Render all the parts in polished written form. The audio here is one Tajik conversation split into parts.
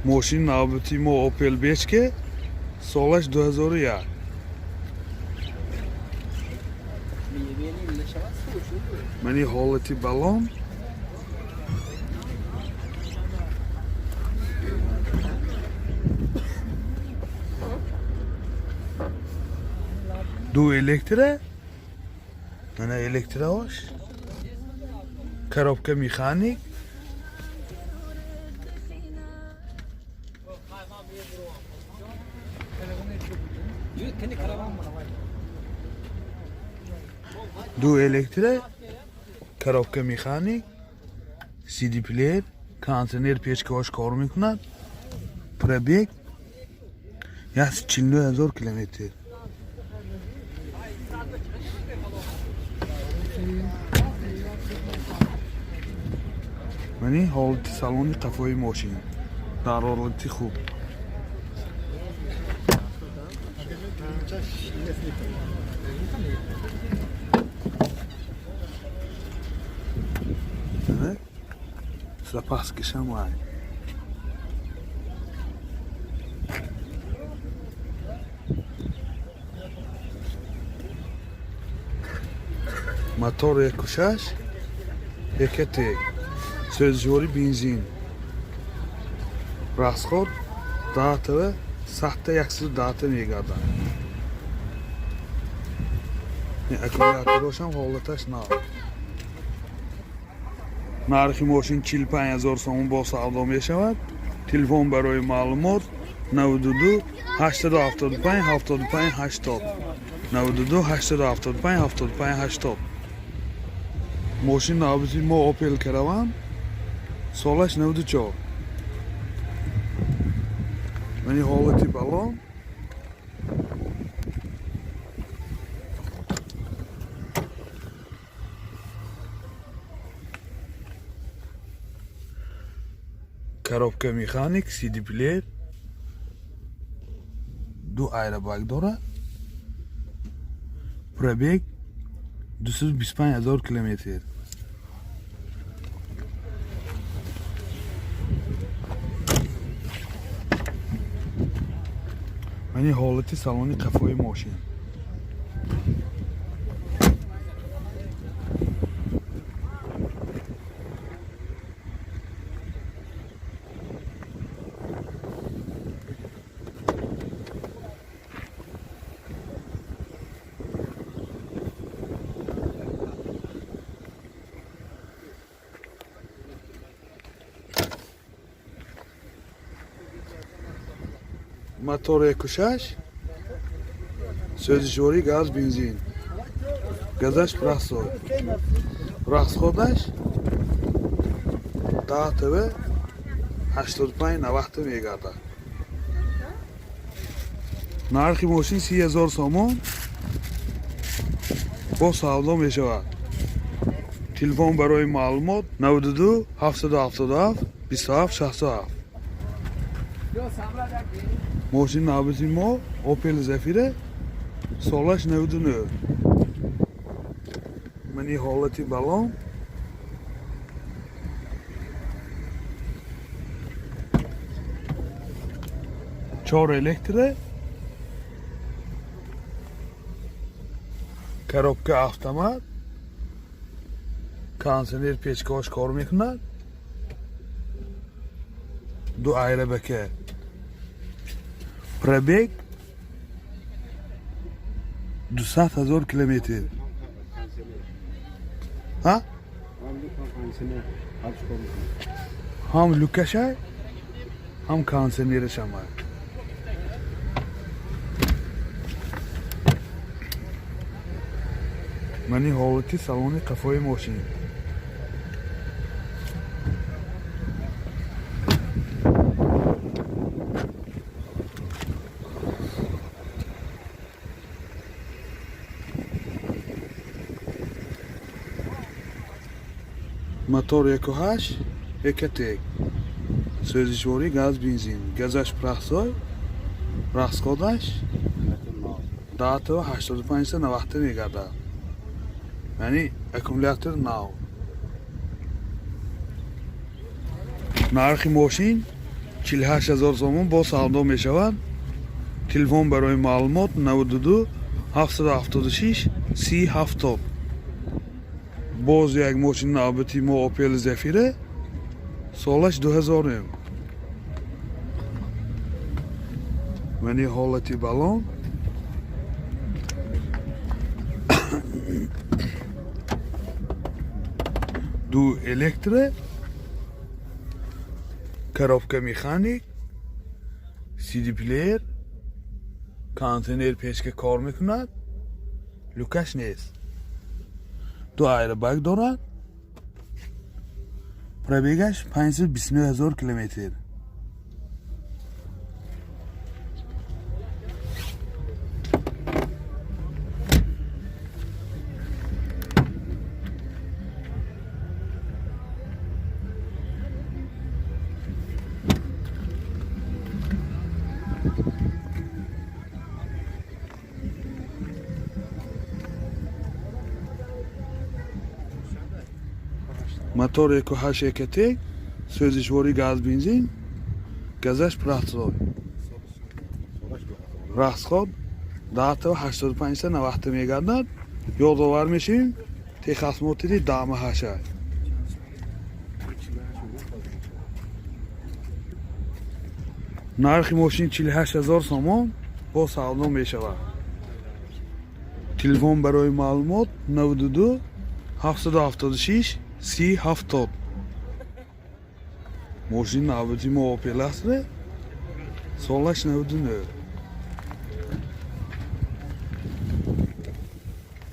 Мошини навбати мо Opel Бечке, солаш 2001. Мани ҳолати балон. Ду электро, мана электрош, коробка механик. Ду электро, коробка механик, CD плеер, кондиционер, печкаош кор мекунад. Пробег 149 000 километр. Мани ҳолати салони қафои мошин дар ҳолати хуб. Запаскашам вай. Мотор 1,6 ЭКТ, сӯзишворӣ бензин. Расход даҳтава садта 110та мегардад. Аккумуляторошам ҳолаташ нав. Нархи мошин 45 000 сомон, бо савдо мешавад. Телефон барои маълумот 92 875 75 80, 92 875 75 80. Мошин навбати мо Opel Caravan, солаш 94. Мани ҳолати балон. Коробка механик, CD плеер, ду аэробаг дорад. Пробег 225 000 километр. Мани ҳолати салони қафои мошин. Мотор 1,6, сӯзишворӣ газ бензин, газаш простой. Расходаш 10 тв 85 90 мегардад. Нархи мошин 30 000 сомон, бо савдо мешавад. Телефон барои маълумот 92 777 27 67. Мошини навбати мо Opel Zafira, солаш 99. Мани ҳолати балон. Чор электро, коробка автомат, кондиционер, печкаош кор мекунад, ду аэробака. Пробег 200 000 километр. Ҳа, ҳам люкашай, ҳам кондиционерашамай. Мани ҳолати салони қафои мошин. Мотор 1,8 ЭКТ, сӯзишворӣ газ бензин, газаш простой. Расходаш 10 85 90 мегардад. Яъни аккумулятор нав. Нархи мошин 48 000 сомон бо савдо мешавад. Телефон барои маълумот 92 776 30 70. Боз як мошини навбати мо Opel Zafira, солаш 2000. Мани ҳолати балон. Ду электро, коробка механик, CD плеер, кондиционер, печка кор мекунад, люкаш нест, ду аэробаг дорад, пробегаш 529 ҳазор километр. Мотор 1,8 Ecotec, сӯзишворӣ газ бензин, газаш простой, расход 10 85 90 мегардад. Ёдовар мешавем, техосмотри 10 ҳаша. Нархи мошин 48 ҳазор сомон, бо савдо мешавад. Телефон барои маълумот 92 776 30 70. Мошини навбати мо Opel Astra, солаш 99.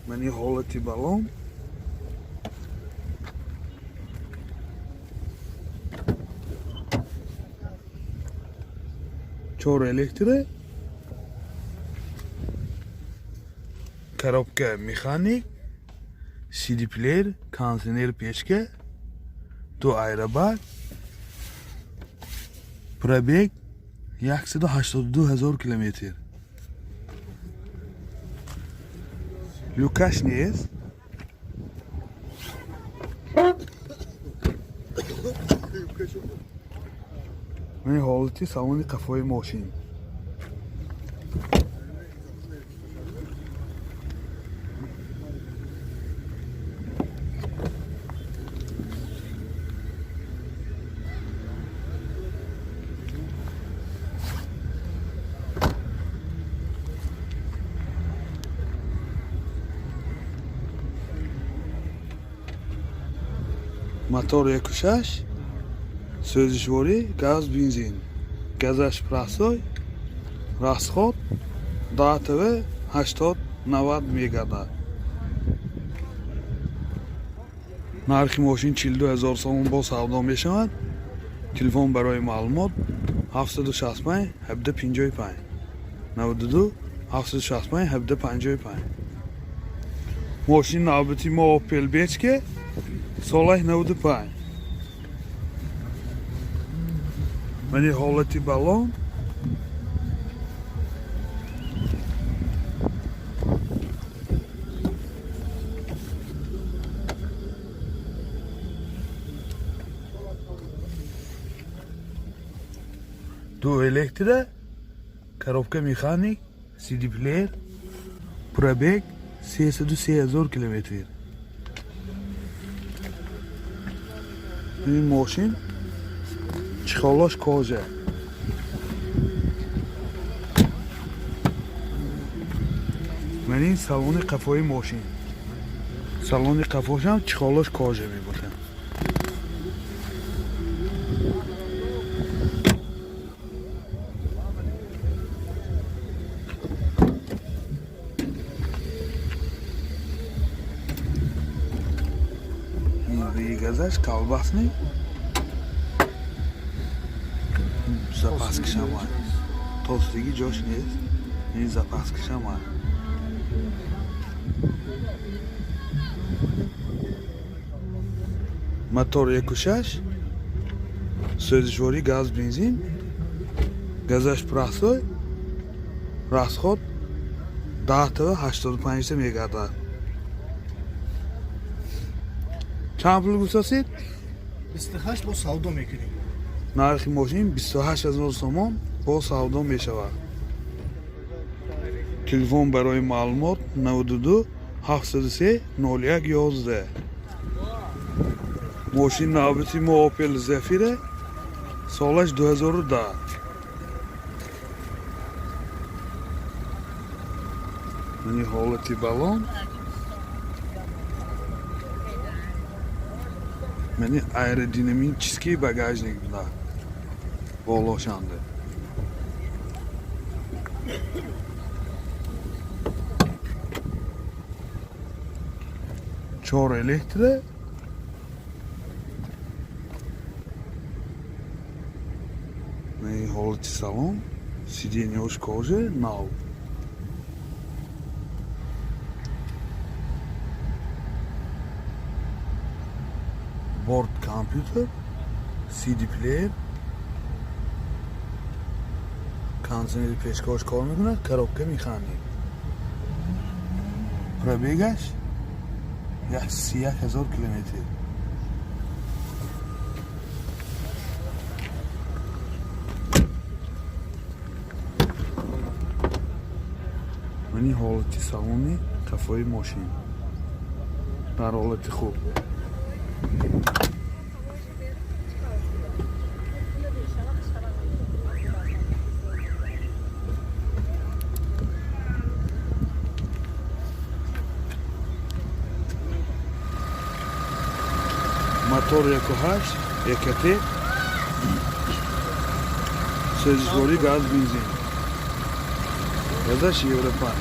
Мани ҳолати балон. Чор электро, коробка механик, CD плеер, кондиционер, печка, ду аэробаг, пробег 182 ҳазор километр, люкаш нест. Мани ҳолати салони қафои мошин. Мотор 1,6, сӯзишворӣ газ бензин, газаш простой, расход 10 80 90 мегардад. Нархи мошин 42 ҳазор сомон, бо савдо мешавад. Телефон барои маълумот 765 17 55, 92 765 17 55. Мошини навбати мо Opel Бечке, солаи 95. Мани ҳолати балон. Ду электро, коробка механик, CD плеер, пробег 303 ҳазор километр. Ин мошин чехолош кожа. Ман ин салони қафои мошин, салони қафошам чехолош кожа мебошад. Газаш колбасный, запаскашам толстиги ҷош нест, ин запаскашам. Мотор 1,6, сӯзишворӣ газ бензин, газаш простой, расход 10 85 мегардад. Чанд пул гуфтасед? 28, бо савдо мекунем. Нархи мошин 28 000 сомон, бо савдо мешавад. Телефон барои маълумот 92 703 01 11. Мошин навбати мо Opel Zafira, солаш 2010. Мани ҳолати балон, мани аэродинамический багажник буда болошанда. Чор электро. Мани ҳолати салон, сиденья ш кожа, нав. Борт компьютер, CD плеер, кондиционери пешкош кор мекунад, коробка механик. Пробег аш 31 000 километр. Мани ҳолати салони қафои мошин дар ҳолати хуб. Мотор 1.8 ЕКТ, сӯзишворӣ газ, бензин, газаш Европа.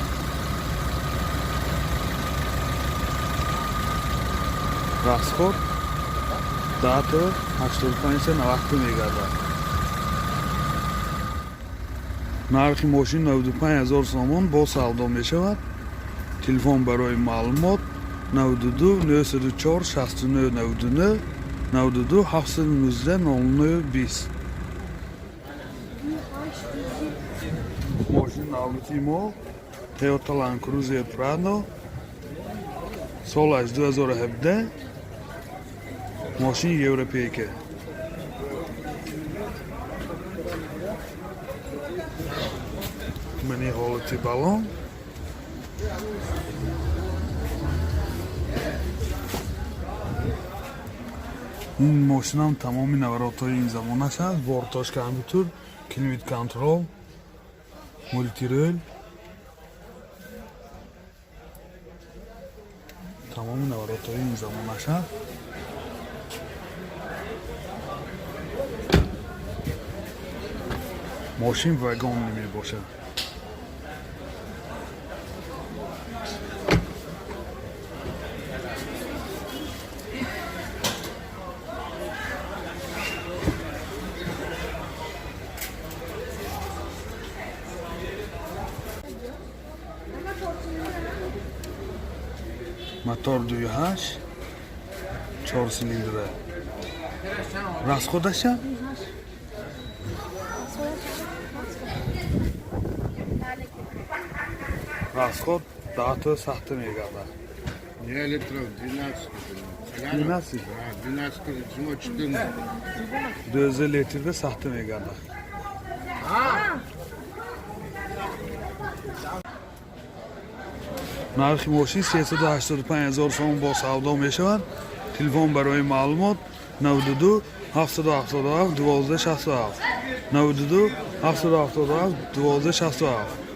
Расход дата 85 90 мегардад. Нархи мошин 95 000 сомон, бо савдо мешавад. Телефон барои маълумот 92 904 69 99, 92 719 09 20. Мошин навбати мо Toyota Land Cruiser Prado, солаш 2017, мошин европейка. Мани ҳолати балон. Ин мошинам тамоми наворотҳои ин замонаш аст: бортош компютер, климат контроль, мультируль, тамоми наворотҳои ин замонаш аст. Мошин вагон мебошад. Мотор 2.8, чор цилиндра. Расход аша? Расход дата сахта мегардад. Не литров, 12. 12? Да, 12, зимой 14. 12 литрда сахта мегардад. Нархи мошин 385 000 сомон, бо савдо мешавад. Телефон барои маълумот 92 777 12 67, 92 777 12 67.